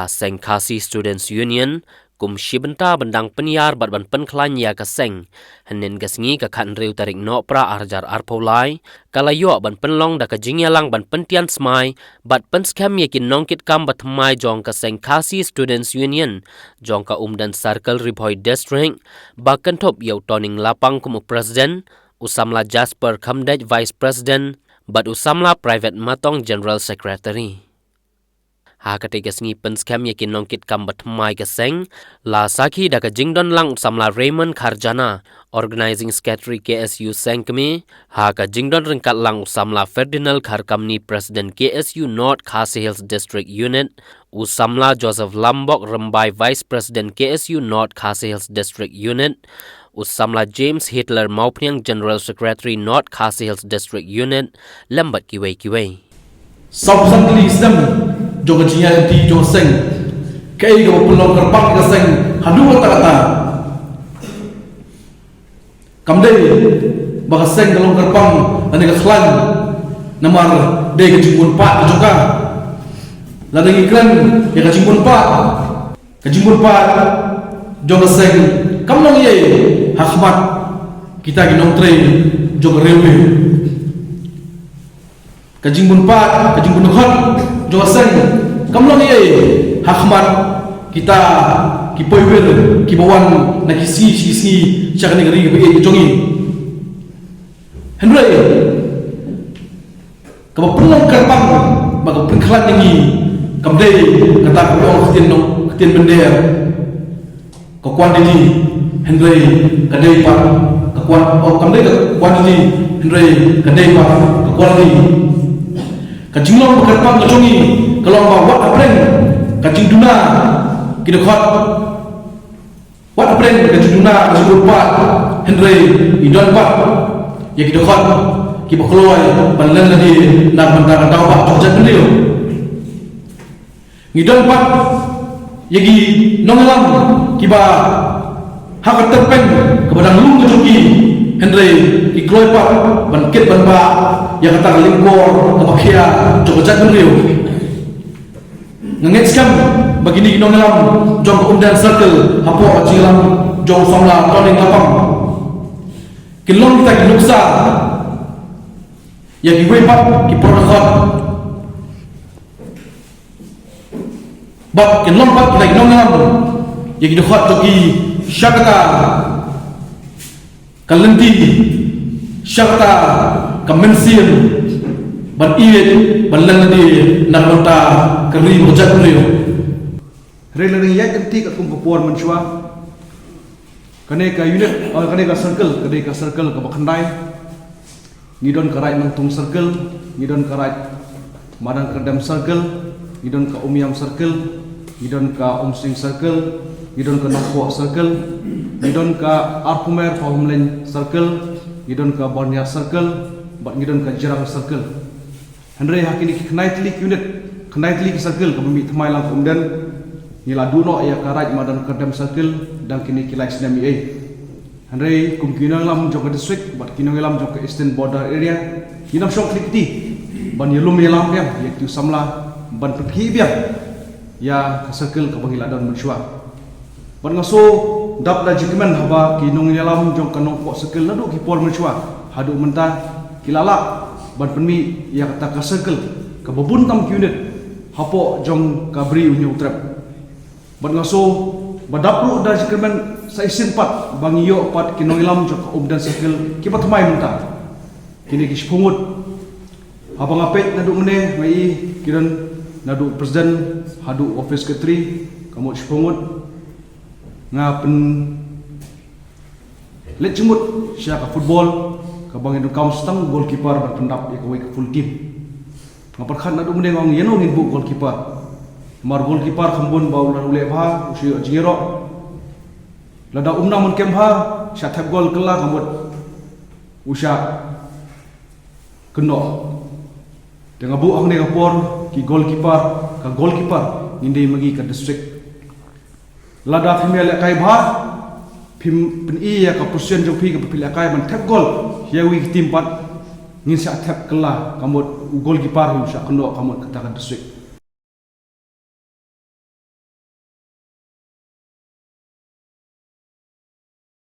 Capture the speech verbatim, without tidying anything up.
Ka Seng Khasi Students Union kum shi bynta ban dang pynïar bad ban pynkhlaiñ ïa ka seng, hynnin ka sngi ka khathynriew tarik Nohprah arhajar arphew lai ka la ïoh ban pynlong da ka jingïalang ban pyntian smai bad pynskhem ïa ki nongkitkam bathymmai jong ka Seng Khasi Students Union jong ka Umden Circle, Ri Bhoi District, ba kynthup ïa u Toning Lapang kum u President, u samla Jasper Khamdeit, Vice President, bad u samla Private Matong, General Secretary. Ha katei ka sngi pynskhem ïa ki nongkitkam bathymmai ka seng, la sakhi da ka jingdon lang u samla Raymond Kharjana, Organizing Secretary K S U Sengkmie, ha ka jingdon ryngkat lang u samla Ferdinand Kharkamni, President K S U North Khasi Hills District Unit, u samla Joseph Lambok Rymbai, Vice President K S U North Khasi Hills District Unit, u samla James Hitler Mawphniang, General Secretary North Khasi Hills District Unit, lem bad kiwei kiwei. Sawphew san tylli ki snem jong ka jingïaid lynti jong ka seng. Kaei kaba pynlong kyrpang ka seng haduh katta katta? Kam dei ba ka seng ka long kyrpang lane ka khlaiñ namar dei ka jingbun pat ka jong ka. Lada ngi kren ïa ka jingbun pat, ka jingbun pat jong ka seng kam long ei ha khmat kita ki nongtrei jong ka railway. Ka jingbun pat, ka jingbun dkhot jong ka seng kam long ei ha khmat kita ki poiwir kiba wan na ki sngi sha ki sngi sha kane ka ri kaba ïeit ka jong ngi. Hynrei kaba pynlong kyrpang bad ka pynkhlaiñ ïa ngi kam dei kata kaba ong ka ktien nong, ka ktien mynder, ka quantity, hynrei ka dei pat ka quan-, oh, kam dei ka quantity, hynrei ka dei pat ka quality. Ka jinglong ba kyrpang ka jong ngi ka long ba wat hapdeng ka jingduna ki dkhot, wat hapdeng ka jingduna ka jingbun pat, hynrei ngi don pat ïa ki dkhot kiba kloi ban len lade na ka bynta ka daw bah jong ka jaitbynriew. Ngi don pat ïa ki nongïalam kiba ha ka tyrpeng kaba dang lung ka jong ki, hynrei ki kloi pat ban kit ban bah ïa kata ka lyngkor kaba khia jong ka jaitbynriew. Nga ngeit skhem ba kine ki nongïalam jong ka Umden Circle hapoh ka jingïalam jong u samla Toning Lapang kin long kita ki nuksa ïa kiwei pat ki por dkhot. Bad kin long pat kita ki nongïalam ïa ki dkhot jong ki sha kata ka lynti, sha kata ka mynsiem ban ïeit ban len lade na ka bynta ka ri bad ka jaitbynriew. Hynrei lada ngi ïaid lynti katkum ka por mynshuwa, kane ka unit, eh, kane ka circle, kane ka circle kaba khyndai. Ngi don ka Raid Nongtung Circle, ngi don ka Raid Madan Kyrdem Circle, ngi don ka Umiam Circle, ngi don ka Umsning Circle, ngi don ka Nongpoh Circle, ngi don ka Arphumer Pahumlein Circle, ngi don ka Barniah Circle, bad ngi don ka Jirang Circle. Hynrei ha kine ki khyndai tylli ki unit, khyndai tylli ki circle kaba mih thymmai lang ka Umden, ngi la duh noh ïa ka Raid Madan Kyrdem Circle dang kine ki lai snem eiei. Hynrei kum ki nongïalam jong ka district bad ki nongïalam jong ka Eastern Border Area, ngin ym shong khlieh kti ban ïalum ïalam biang ïa ki samla ban pynkhih biang ïa ka circle kaba ngi la don mynshuwa. Bad nga shu dap da jingkmen haba ki nongïalam jong ka Nongpoh Circle naduh ki por mynshuwa haduh mynta ki la lah ban pynmih ïa kata ka circle kaba bun tam ki unit hapoh jong ka Bri u Hynñiewtrep. Bad nga shu ba dap ruh da jingkmen sa shisien pat ba ngi ïoh pat ki nongïalam jong ka Umden Circle kiba thymmai mynta. Kine ki shiphew ngut haba nga peit naduh mynne nga i ki don naduh president haduh office secretary ka mut shiphew ngut. Nga pynleit jingmut sha ka football kaba ngin donkam sa tang goalkeeper ban pyndap ïa kawei ka full team. Nga pyrkhat naduh mynne nga ong ïano ngin buh goalkeeper. Namar goalkeeper kham bun ba u la u leh bha u shu ïoh jingïaroh. Lada um nang ban kem bha, shah thep goal kylla ka mut u shah kynnoh. Te nga buh hangne ka por ki goalkeeper, ka goalkeeper ngin dei ma ngi ka district. Lada phim ïalehkai bha, phim pyni ïa ka position jong phi kaba phi lehkai ban thep goal ïa iwei ki team pat, ngin shah thep kylla ka mut u goalkeeper u shah kynnoh ka mut kata ka district.